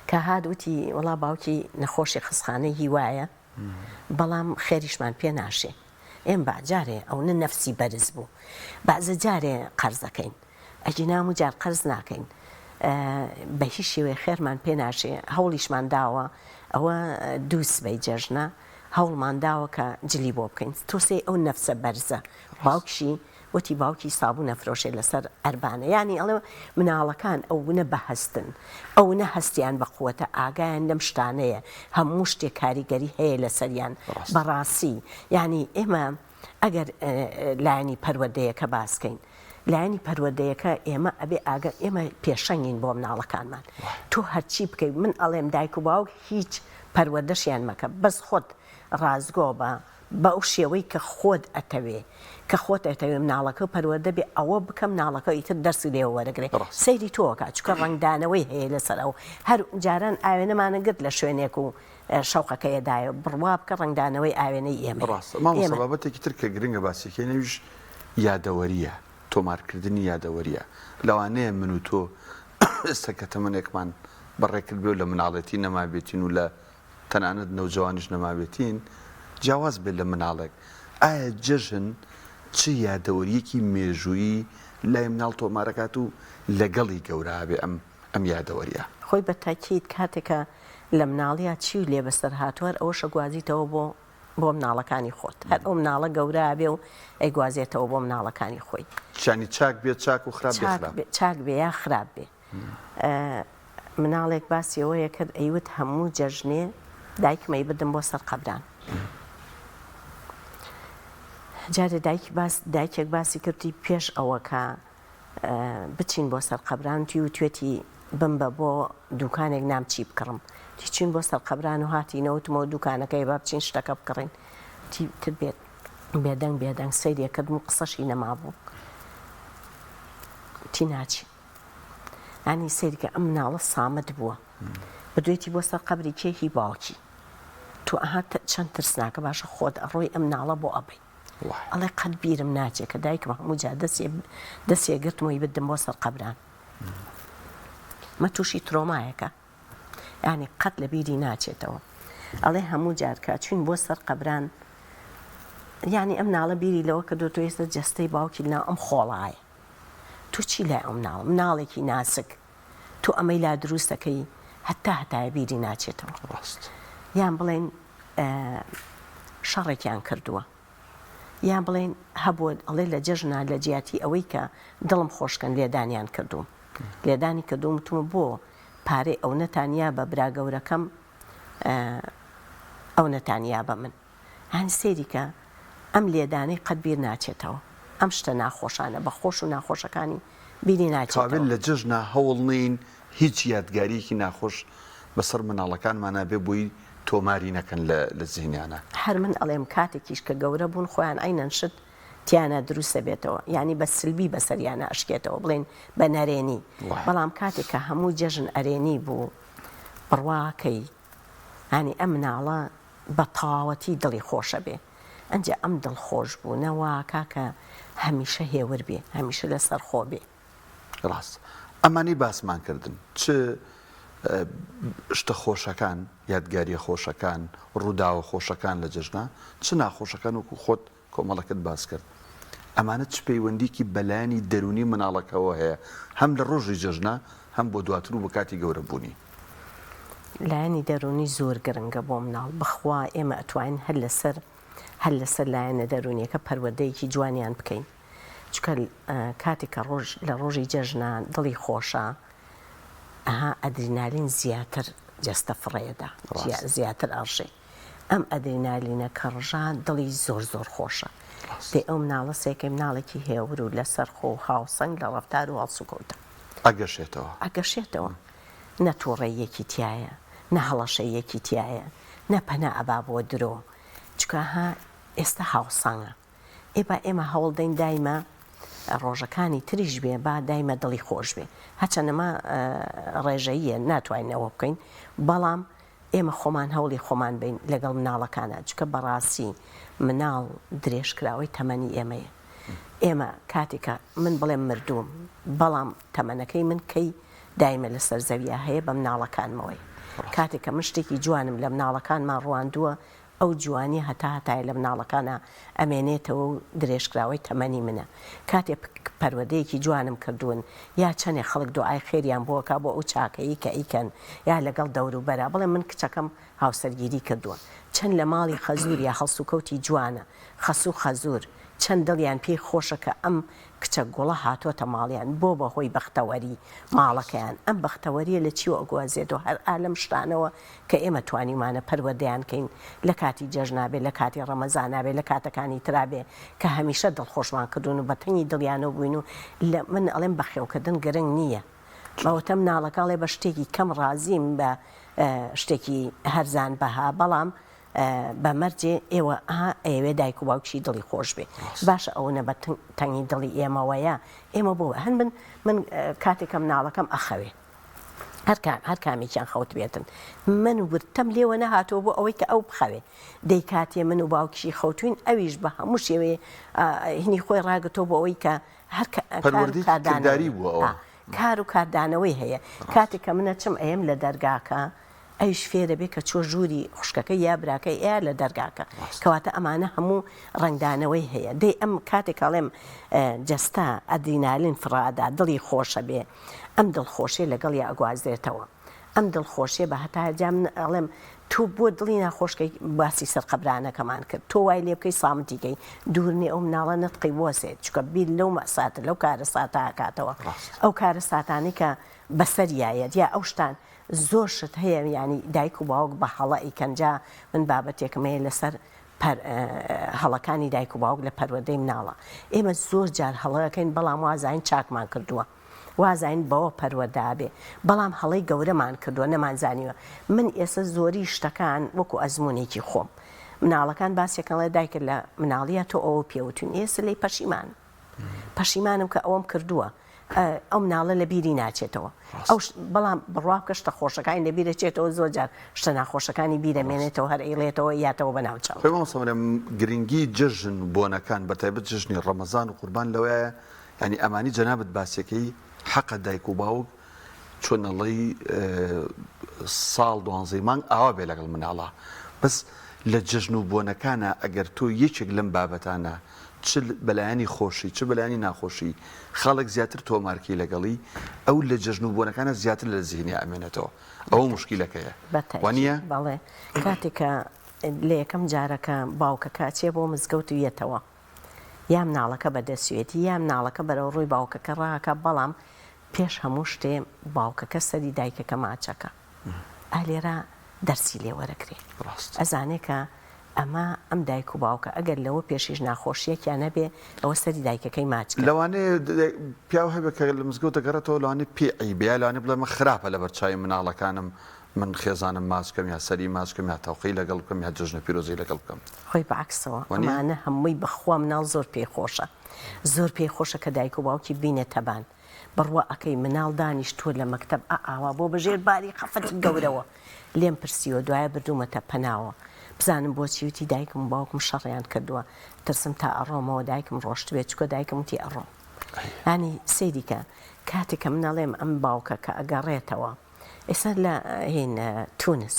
کە هات وتی وەڵا باوکی نەخۆشی خەسخانەی هیوایە بەڵام خێریشمان پێ ناشێ ئێم با جارێ ئەونە نەفسی بەرز بوو بەعزە جارێ قەرزەکەین ئەگینا هەموو جار قەرز ناکەین بە هیچ شێوەیە خێرمان پێ ناشێ هەوڵیشمان داوە ئەوە دوو سبەی جەژنە هەوڵمان داوە کە جلی بۆ بکەین تۆ سێ ئەو نەفسە بەرزە باوکشی وتی باوکی سابوون ئەفرۆشێ لەسەر ئەربانە یانی ئەڵێ مناڵەکان ئەونە بەهەستن ئەونە هەستیان بە قوتە ئاگایان لەم شتانەیە هەموو شتێک کاریگەری هەیە لەسەریان بەڕاستی یانی ئێمە ئەگەر لایەنی پەروەردەیەکە باسکەین لایەنی پەروەردەیەکە ئێمە ئەبێ ئاگە ئێمە پێشەنگین بۆ مناڵەکانمان تۆ هەرچی بکەیت من ئەڵێم دایک و باوک هیچ پەروەردەشیان مەکە بەس خۆت ڕاستگۆ بە بەو شێوەی کە خۆت ئەتەوێ کە خۆت ئەتەوێ مناڵەکە پەروەردە بێ ئەوە بکە مناڵەکە ئیتر دەرسی لێوە وەرەگرێ ڕاستە. سەیری تۆ ئەکا چونکە ڕەنگدانەوەی هەیە لەسەر ئەو هەر جاران ئاوێنەمانە گرت لە شوێنێک و شەوقەکەی ئەدایە بڕوا بکە ڕەنگدانەوەی ئاوێنەی ئێمەیە ڕاستە مامۆستا ئێمە. بابەتێکی تر کە گرنگە باسی کەین ئەویش یادەوەرییە تۆمارکردنی یادەوەرییە لەوانەیە من و تۆ ئێستا کە تەمەنێکمان بەڕێ کردبێ و لە مناڵێتی نەمابێتین و لە تەنانەت نەوجەوانیش نەمابێتین جیاواز بێت لە مناڵێک، ئایا جەژن چ یادەوەرییەکی مێژوویی لای مناڵ تۆمارەکات و لەگەڵی گەورە ئەبێ ئەم ئەم یادەوەرییە؟ خۆی بە تاکید کاتێک کە لە مناڵیا چی لێ بەسەر هاتووە هەر ئەوەش ئەگوازیتەوە بۆ. بۆ مناڵەکانی خۆت هەر ئەو مناڵە گەورە ئەبێ و ئەیگوازێتەوە بۆ مناڵەکانی خۆی. یانی چاک بێ چاک و خراپ بێ خراپ. چاک بێ یا خراپ بێ. مناڵێک باسی ئەوەیە کرد ئەیوت هەموو جەژنێ دایکم ئەیبردم بۆ سەر قەبران. جارێ دایکی باس دایکێک باسی کردی پێش ئەوە کە بچین بۆ سەر قەبران وتی وتوێتی بمبە بۆ دوکانێک نام چی بکڕم وتی چوین بۆ سەر قەبران و هاتینەوە وتمەوە دوکانەکەی با بچین شتەکە بکڕین وتی تر بێت بێدەنگ بێدەنگ سەیری کردم و قسەشی نەمابوو وتی ناچین ینی سەیرکە ئەم مناڵە سامت بووە بردوێتی بۆ سەر قەبری کێ هی باوکی تۆ ئەها چەند ترسناکە باشە خۆت ئەڕۆی ئەم ناڵە بۆ ئەبەی ئەڵێ قەت بیرم ناچێ کە دایکم هەموو جار دەسێ دەسێ گرتم و بردم بۆ سەر قەبران مە تووشی ترۆمایەکە ینی قەت لە بیری ناچێتەوە ئەڵێ هەموو جار کە چوین بۆ سەر قەبران یعنی ئەم ناڵە بیری لەوە کردو تۆ ئێستا جەستەی باوکی لەناو ئەم خۆڵایە تۆ چی لای ئەو مناڵ مناڵێکی ناسک تۆ ئەمەی لا دروستەکەی هەتا هەتایە بیری ناچێتەوە ڕاست. یان بڵێن شەڕێکیان کردووە یان بڵێن هەبووە ئەڵێ لە جەژنا لە جیاتی ئەوەی کە دڵم خۆشکەن لێدانیان کردووم لێدانی کردووم وتمە بۆ پارەی ئەونەتان یا بە برا گەورەکەم ئەونەتان یا بە من هانی سەیری کە ئەم لێدانەی قەت بیر ناچێتەوە ئەم شتە ناخۆشانە بە خۆش و ناخۆشەکانی بیری ناچێتەوە. کابێت لە جەژنا هەوڵ نەین هیچ یادگاریەکی ناخۆش بەسەر مناڵەکانمانا بێ بۆی تۆماری نەکەن لە زهنیانا. هەر من ئەڵێم کاتێکیش کە گەورە بوون خۆیان عەینەن شت تیانا دروست ئەبێتەوە یانی بە سلبی بەسەریانا ئەشکێتەوە بڵێین بە نەرێنی بەڵام کاتێک کە هەموو جەژن ئەرێنی بوو بڕواکەی یانی ئەم مناڵە بە تەواوەتی دڵی خۆشەبێ ئەنجا ئەم دڵ خۆش بوونە واکا کە هەمیشە هێور بێ هەمیشە لەسەر خۆ بێ. ڕاست ئەمانەی باسمان کردن چ شتە خۆشەکان یادگاریە خۆشەکان ڕووداوە خۆشەکان لە جەژنا چ ناخۆشەکان وەکو خۆت کۆمەڵەکەت باس کرد ئەمانە چ پەیوەندیکی بە لایەنی دەروونی مناڵەکەوە هەیە هەم لە ڕۆژی جەژنا هەم بۆ دواتر و بۆ کاتی گەورە بوونی؟ لایەنی دەروونی زۆر گرنگە بۆ مناڵ بەخوا ئێمە ئەتوانین هەر لەسەر هەر لەسەر لایەنە دەروونیەکە پەروەردەیەکی جوانیان بکەین چونکە کاتێک کە ڕۆژ لە ڕۆژی جەژنا دڵی خۆشە ئەها ئەدرینالین زیاتر جەستە فڕێدا زیاتر ئەڕژێ ئەم ئەدرینالینە کە ڕژا دڵی زۆر زۆر خۆشە دەی ئەو مناڵە سێکەی مناڵێکی هێور و لەسەرخۆ و هاوسەنگ لە ڕەفتار و هەڵسوکەوتە. ئەگەشێتەوە. ئەگەشێتەوە. نە توڕەییەکی تیایە، نە هەڵەشەییەکی تیایە، نە پەنا ئەبا بۆ درۆ. چونکە ها ئێستا هاوسەنگە. ئێ با ئێمە هەوڵ دەین دایمە ڕۆژەکانی تریش بێ با دایمە دڵی خۆش بێ. هەرچەند ئەمە ڕێژەییە ناتوانین ئەوە بکەین، بەڵام ئێمە خۆمان هەوڵی خۆمان بەین لەگەڵ مناڵەکانا چونکە بەڕاستی مناڵ درێژکراوەی تەمەنی ئێمەیە ئێمە کاتێک کە من بڵێم مردووم بەڵام تەمەنەکەی من کەی دایمە لەسەر زەویا هەیە بە مناڵەکانمەوەی کاتێک کە من شتێکی جوانم لە مناڵەکانما ڕواندووە ئەو جوانیە هەتا هەتایە لە مناڵەکانا ئەمێنێتەوە و درێژکراوەی تەمەنی منە. کاتێ پەروەردەیەکی جوانم کردوون یا چەنێ خەڵک دوعای خێریان بۆ ئەکا بۆ ئەو چاکەیی کە ئەیکەن یا لەگەڵ دەوروبەرا بڵێ من کچەکەم هاوسەرگیری کردووە چەند لە ماڵی خەزووریا هەڵسوکەوتی جوانە خەسوو خەزوور چەند دڵیان پێی خۆشە کە ئەم کچە گوڵە هاتۆتە ماڵیان بۆ بە هۆی بەختەوەری ماڵەکەیان ئەم بەختەوەریە لە چیوە ئەگوازێتەوە هەر ئا لەم شتانەوە کە ئێمە توانیومانە پەروەردەیان کەین لە کاتی جەژنا بێ لە کاتی ڕەمەزانا بێ لە کاتەکانی ترا بێ کە هەمیشە دڵخۆشمان کردوون و بە تەنگی دڵیانەوە بووین و لە من ئەڵێم بەخێوکردن گرنگ نییە ئەوەتە مناڵەکە ئەڵێ بە شتێکی کەم ڕازیم بە شتێکی هەرزان بەها بەڵام بە مەرجێ ئێوە ئەها ئەیەوێ دایک و باوکیشی دڵی خۆش بێ باشە ئەونە بە تەنگی دڵی ئێمەوەیە ئێمە بۆ هەن من من کاتێکە مناڵەکەم ئەخەوێ هەر کام هەر کامێکیان خەوتبێتن من ورتەم لێوە نەهاتووە بۆ ئەوەی کە ئەو بخەوێ دەی کاتێ من و باوکیشی خەوتوین ئەویش بە هەموو شێوەیە هینی خۆی ڕاگرتووە بۆ ئەوەی کە هەر کار و پەروەردەیەکی کرداری کاردانەوەی بووە ئەوە. کار و کاردانەوەی هەیە کاتێک کە من ئەچم ئەیەم لە دەرگاکە ئەویش فێرەبێ کە چووە ژووری خوشکەکەی یا براکەی ئەیا لە دەرگاکە ڕاستە. کەواتە ئەمانە هەموو ڕەنگدانەوەی هەیە دەی ئەم کاتێک ئەڵێم جەستە ئەدرینالین فڕئەدا دڵی خۆشەبێ ئەم دڵخۆشیە لەگەڵیا ئەگوازرێتەوە ئەم دڵخۆشیە بە هەتا جا من ئەڵێم تۆ بۆ دڵی ناخۆشکەی باسی سەر قەبرانەکەمان کرد تۆ وای لێ بکەی سامتی کەی دوور نیە ئەو مناڵە نەتقی بوەسێت چونکە بیر لەو مەساتە لەو کارەساتە ئەکاتەوە ئەو کارەساتانەی کە بەسەریایەت یا ئەو شتان زۆر شت هەیە یانی دایک و باوک بە هەڵە ئەیکەن جا من بابەتێکم هەیە لەسەر پەر هەڵەکانی دایک و باوک لە پەروەردەی مناڵە ئێمە زۆر جار هەڵەکەین بەڵام وازانین چاکمان کردووە وازانین بەوە پەروەردە ئەبێ بەڵام هەڵەی گەورەمان کردووە نەمانزانیوە من ئێسە زۆری شتەکان وەکو ئەزموونێکی خۆم مناڵەکان باسێکن ئەڵێ دایکە لە مناڵیە تۆ ئەوە پێ وتوین ئێسە لێی پەشیمانم پەشیمانم کە ئەوەم کردووە ئەو مناڵە لە بیری ناچێتەوە ئەو بەڵام بڕوا بکە شتە خۆشەکانی لە بیرە چێتەوە زۆر جار شتە ناخۆشەکانی بیرە مێنێتەوە هەر ئەیڵێتەوە یاتەوە بە ناو چاو. خۆی مامۆستا مریەم گرنگی جەژن و بۆنەکان بەتایبەت جەژنی ڕەمەزان و قوربان لەوەیە یانی ئەمانی جەنابت باسیەکەی حەقە دایک و باوک چۆن ئەڵێی ساڵ دوانزەی مانگ ئاوا بێ لەگەڵ مناڵا بەس لە جەژن و بۆنەکانا ئەگەر تۆ یەکێک لەم بابەتانە چ بەلایەنی خۆشی چ بەلایەنی ناخۆشی خاڵێک زیاتر تۆمارکەی لەگەڵی ئەو لە جەژن و بۆنەکانە زیاتر لە زیهنیا ئەمێنێتەوە ئەوە موشکیلەکەیە وانیە؟ بەڵێ کاتێک کە لە یەکەم جارەکە باوکەکە ئەچێ بۆ مزگەوت و یەتەوە یا مناڵەکە بەدەسوێتی یا مناڵەکە بەرەو ڕووی باوکەکە ڕاکا بەڵام پێش هەموو شتێ باوکەکە سەری دایکەکە ماچەکە ئا لێرە دەرسی لێ وەرەگرێ ئەزانێ کە ئەمە ئەم دایک و باوکە ئەگەر لەوە پێشیش ناخۆشیەکیان هەبێ ئەوە سەری دایکەکەی ماچ کرد. لەوانەیە پیاو هەبێ کە لە مزگەوت دەگەڕێتەوە لەوانەیە پێی عەیبە یا لەوانەیە بڵێ من خراپە لەبەر چاوی مناڵەکانم من خێزانم ماچ کەم یا سەری ماچ کەم یا تەوقەی لەگەڵ بکەم یا جەژنە پیرۆزەی لەگەڵ بکەم. خۆی بە عەکسەوە ئەمانە هەمووی بەخوا مناڵ زۆر پێی خۆشە زۆر پێی خۆشە کە دایک و باوکی بینێ تەبان بڕوا ئەکەی مناڵ دانیشتووە لە مەکتەب ئا ئاوا بۆ بە ژێر باری خەفەتی گەورەوە لێم پرسیوە دوایە بردوومەتە پەناوە بزانم بۆچی وتی دایکم و باوکم شەڕیان کردووە ترسم تا ئەڕۆمەوە دایکم ڕۆشتبێ چونکە دایکم وتی ئەڕۆم یانی سەیری کە کاتێک کە من ئەڵێم ئەم باوکە کە ئەگەڕێتەوە ئێستا لە هین تونس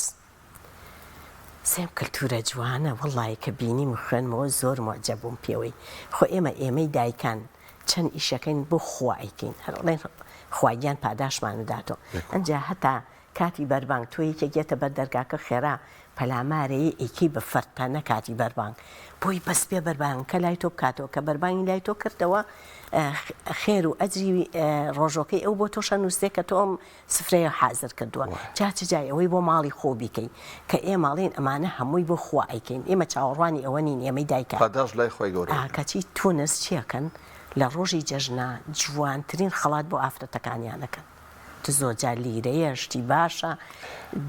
سێم کلتورە جوانە وەڵی کە بینیم و خوێنمەوە زۆر موعجەب بووم پێوەی خۆ ئێمە ئێمەی دایکان چەند ئیشەکەین بۆ خوا ئەیکەین هەر ئەڵێن خوا گیان پاداشمان بداتەوە ئەنجا هەتا کاتی بەربانگ تۆ یەکێک یەتە بەر دەرگاکە خێرا پەلامارەیە ئەیکەی بە فەرتە نە کاتی بەربانگ بۆی بەس بێ بەربانگەکە لای تۆ بکاتەوە کە بەربانگی لای تۆ کردەوە خێر و ئەجری ڕۆژۆکەی ئەو بۆ تۆش ئەنووسێ کە تۆ ئەم سفرەیە حازر کردووە جا چ جای ئەوەی بۆ ماڵی خۆ بیکەی کە ئێمە ئەڵێین ئەمانە هەمووی بۆ خوا ئەیکەین ئێمە چاوەڕوانی ئەوە نین ئێمەی دایکان پاداشت لای خوای گەورە ئا کەچی تونس چی ئەکەن لە ڕۆژی جەژنا جوانترین خەڵات بۆ ئافرەتەکانیان ئەکەن تو زۆر جار لیرەیە شتی باشە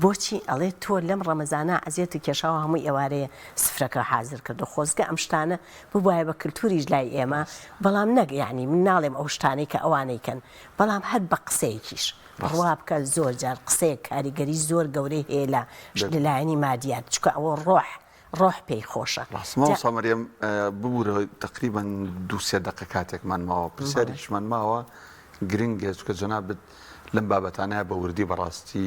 بۆچی ئەڵێ تۆ لەم ڕەمەزانە عەزێتت کێشاوە هەمووی ئێوارەیە سفرەکە حازر کردو خۆزگە ئەم شتانە ببوایە بە کلتوریش لای ئێمە بەڵام نەک یانی من ناڵێم ئەو شتانەی کە ئەوانەی کەن بەڵام هەر بە قسەیەکیش بڕوا بکە زۆر جار قسەیەک کاریگەری زۆر گەورەی هەیە لە لایەنی مادیات چونکە ئەوە ڕۆح ڕۆح پێی خۆشە. ڕاستە مامۆستا مەریەم ببورە تەقریبەن دوو سێ دەقە کاتێکمان ماوە پرسیارێکیشمان ماوە گرنگە چونکە جەنابت لەم بابەتانەیە بە وردی بەڕاستی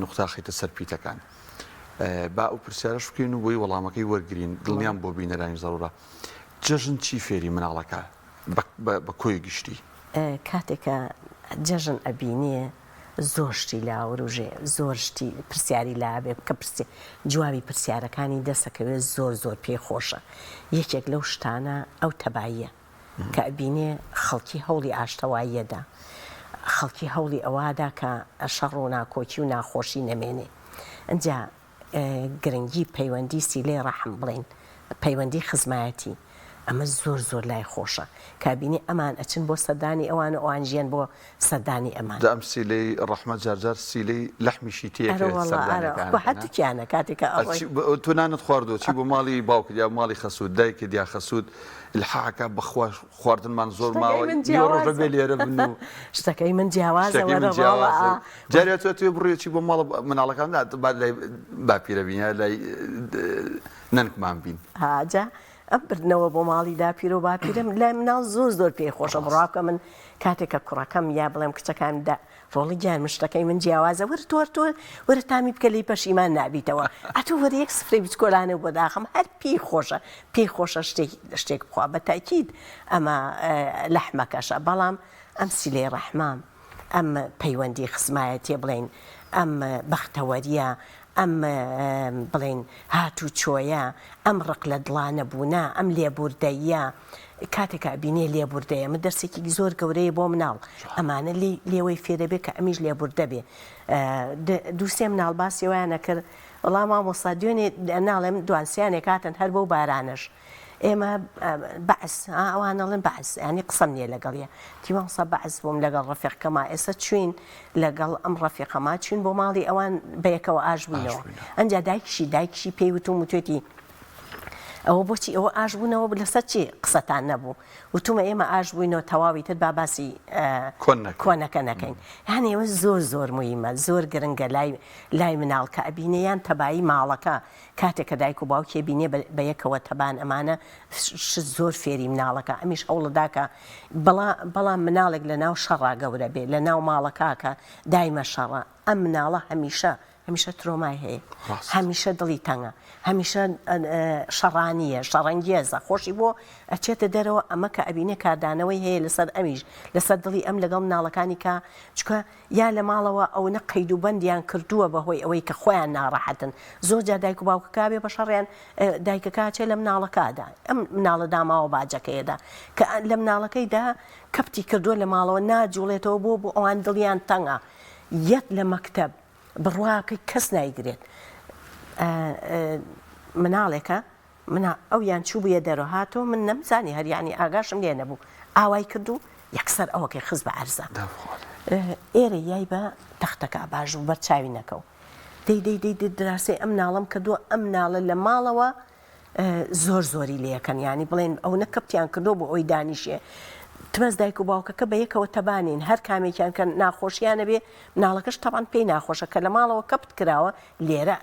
نوقتە خەیتە سەر پیتەکان با ئەو پرسیارەش بکەین و بۆی وەڵامەکەی وەرگین دڵنیام بۆ بینەرانی زەرورە جەژن چی فێری مناڵەکە بە کۆی گشتی؟ کاتێک کە جەژن ئەبینێ زۆر شتی لا وروژێ زۆر شتی پرسیاری لا ئەبێ کە پرسی جوابی پرسیارەکانی دەسەکەوێ زۆر زۆر پێی خۆشە یەکێک لەو شتانە ئەو تەباییە کە ئەبینێ خەڵکی هەوڵی ئاشتەواییەدا خەڵکی هەوڵی ئەوەدا کە شەڕ و ناکۆکی و ناخۆشی نەمێنێ ئەجا گرنگی پەیوەندی سیلەی ڕەحم بڵێین پەیوەندی خزمایەتی ئەمە زۆر زۆر لای خۆشە کابینی ئەمان ئەچن بۆ سەردانی ئەوان و ئەوان ژیان بۆ سەردانی ئەمان. جا ئەم سیلەی ڕەحمە جار جار سیلەی لەحمیشی تێ ئەرە ئەکەوێت وەڵا ئەرە سەردانیەکانت خۆ نا؟ هەردووکیانە کاتێک کە ئەڕۆی. ئەچی تۆ نانت خواردووە چی بۆ ماڵی باوکت یا ماڵی خەسووت دایکت یا خەسووت ئیلحاح ئەکا بەخوا خواردنمان زۆر شتەکەی ماوە من نیوەڕۆش جیاوازە دەبێ لێرە بن و شتەکەی من جیاوازە شتەکەی وەرە من ڕۆڵە جیاوازە ئا. جارێ تۆ ئەتوێ بڕۆی چی بۆ ماڵە مناڵەکان نا با لای باپیرە بین یا لای نەنکمان بین. ها جا ئەم بردنەوە بۆ ماڵی داپیرە و باپیرەم لای مناڵ زۆر زۆر پێی خۆشە بڕوا بکە من کاتێک کە کوڕەکەم یا بڵێم کچەکانم دا ڕۆڵی گیان من شتەکەی من جیاوازە وەرە تۆ تۆ وەرە تامی بکە لێی پەشیمان نابیتەوە ئەتوو وەرە یەک سفرەی بچکۆلانە بۆ داخم هەر پێی خۆشە پێی خۆشە شتێک شتێک بخوا بە تاکید ئەمە لەحمەکەشە بەڵام ئەم سیلەی ڕەحمە ئەم پەیوەندی خزمایەتیە بڵێین. ئەم بەختەوەریە ئەم بڵێین هاتوچۆیە، ئەم ڕق لە دڵا نەبوونە، ئەم لێبوردەییە، کاتێک کە ئەبینێ لێبوردەیە، ئەمە دەرسێکی زۆر گەورەیە بۆ مناڵ، ئەمانە لێی لێوەی فێرەبێ کە ئەمیش لێبوردە بێ. دوو سێ مناڵ باسی ئەوەیان ئەکرد، وەڵا مامۆستا دوێنێ ناڵێم دوان سیانێک هاتن هەر بەو بارانەش ئێمە بەعس ها ئەوان ئەڵێن بەعس یانی قسەم نییە لەگەڵیا وتی مامۆستا بەعس بووم لەگەڵ ڕەفیقکەما ئێستا چوین لەگەڵ ئەم ڕەفیقەما چوین بۆ ماڵی ئەوان بەیەکەوە ئاش بووینەوە ئەنجا دایکیشی دایکیشی پێی وتوم وتوێتی ئەوە بۆچی ئەوە ئاش بوونەوە لەسەر چی قسەتان نەبوو وتومە ئێمە ئاش بووینەوە تەواوی تر با باسی کۆنەکە نەکەین یانی ئەوە زۆر زۆر مویمە زۆر گرنگە لای لای مناڵ کە ئەبینێ یان تەبایی ماڵەکە کاتێک کە دایک و باوکی ئەبینێ بە یەکەوە تەبان ئەمانە شت زۆر فێری مناڵەکە ئەمیش هەوڵەدا کە بەڵا بەڵام مناڵێک لە ناو شەڕا گەورە بێ لە ناو ماڵەکە کە دایمە شەڕە ئەم مناڵە هەمیشە هەمیشە ترۆمای هەیە هەمیشە دڵی تەنگە هەمیشە شەڕانیە شەڕەنگێزە خۆشی بۆ ئەچێتە دەرەوە ئەمە کە ئەبینێ کاردانەوەی هەیە لەسەر ئەمیش لەسەر دڵی ئەم لەگەڵ مناڵەکانی کە چکە یا لە ماڵەوە ئەونە قەید و بەندیان کردووە بە هۆی ئەوەی کە خۆیان ناڕەحەتن زۆر جار دایک و باوکەکە بێ بە شەڕیان دایکەکە ئەچێ لە مناڵەکەدا ئەم مناڵە داماوە باجەکەیەدا کە لە مناڵەکەیدا کەپتی کردووە لە ماڵەوە ناجوڵێتەوە بۆ بۆ ئەوان دڵیان تەنگە یەک لە مەکتەب بڕواکەی کەس نایگرێت مناڵێکە منا ئەویان چووبوویە دەرۆ هاتۆ من نەمزانی هەر یانی ئاگاشم لێ نەبوو ئاوای کرد و یەکسەر ئەوەکەی خست بە عەرزا ئێرە یای بە تەختەکە باش بوو بەر چاوی نەکەو دەی دەی دەی دەی دراسەی ئەم ناڵەم کردووە ئەم ناڵە لە ماڵەوە زۆر زۆری لەکەن ینی بڵێن ئەو نە کەپتیان کردو بۆ ئەوی دانیشێ تمەز دایک و باوکەکە بە یەکەوە تەبانین هەر کامێکیان کە ناخۆشیانە بێ مناڵەکەش تەبان پێی ناخۆشە کە لە ماڵەوە کەپت کراوە لێرە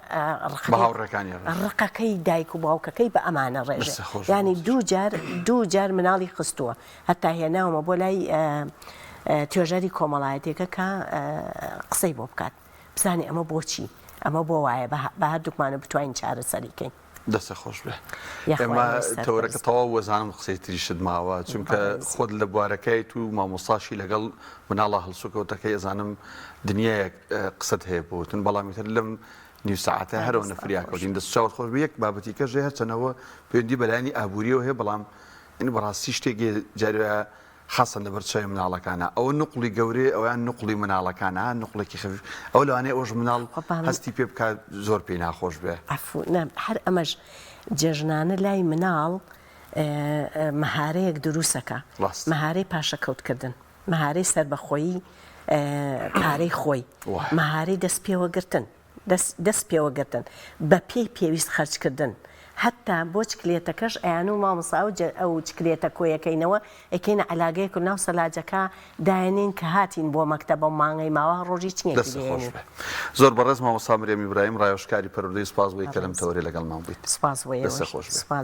ڕقەکەی دایک و باوکەکەی بە ئەمانە ڕێژێ ینی دوو جار دوو جار مناڵی خستووە هەتا هێناومە بۆ لای توێژەری کۆمەڵایەتێکە کە قسەی بۆ بکات بزانێ ئەمە بۆچی ئەمە بۆ وایە بە هەردووکمانە بتوانین چارەسەری کەین. دەستت خۆش بێ ئێمە تەوەرەکە تەواو وەزانم قسەی تریشت ماوە چونکە خۆت لە بوارەکەیت و مامۆستاشی لەگەڵ مناڵە هەڵسوکەوتەکەی ئەزانم دنیایەک قسەت هەیە بۆتن بەڵام ئیتر لەم نیو سەعاتە هەرەوە نەفریاکەوتین دەست چاوت خۆش بێ یەک بابەتی کەش هەیە هەرچەنەوە پەیوەندی بەلایەنی ئابووریەوە هەیە بەڵام یعنی بەڕاستی شتێک جارێ خاسەن لەبەر چاوی مناڵەکانە ئەوە نوقڵی گەورەیە ئەویان نوقڵی مناڵەکانە ها نوقڵێکی خەفیف ئەوە لەوانەیە ئەوەش مناڵ هەستی پێ بکات زۆر پێی ناخۆش بێ. عەفو نا هەر ئەمەش جێژنانە لای مناڵ مەهارەیەک دروسەکا مەهارەی پاشەکەوت کردن مەهارەی سەربەخۆیی پارەی خۆی مەهارەی دەست پێوەگرتن. دەست پێوە گرتن بە پێی پێویست خەرج کردن هەتا بۆ چکلێتەکەش ئەیانوو مامۆستا ئەو ئەو چکلێتە کۆیەکەینەوە ئەیکەینە عەلاگەیەک و ناو سەلاجەکە دایەنێین کە هاتین بۆ مەکتەب ئەو مانگەی ماوە ڕۆژی چنێکی دەستت خۆش لێیەنین. بێ زۆر بەڕێز مامۆستا مریەم ئیبراهیم ڕاوێژکاری پەروەردەی سوپاس بۆی کە لەم بەڕێز تەوەرەی لەگەڵمان بوویت سوپاس بۆ دەستت ئێوەش خۆش بێ. سوپاس.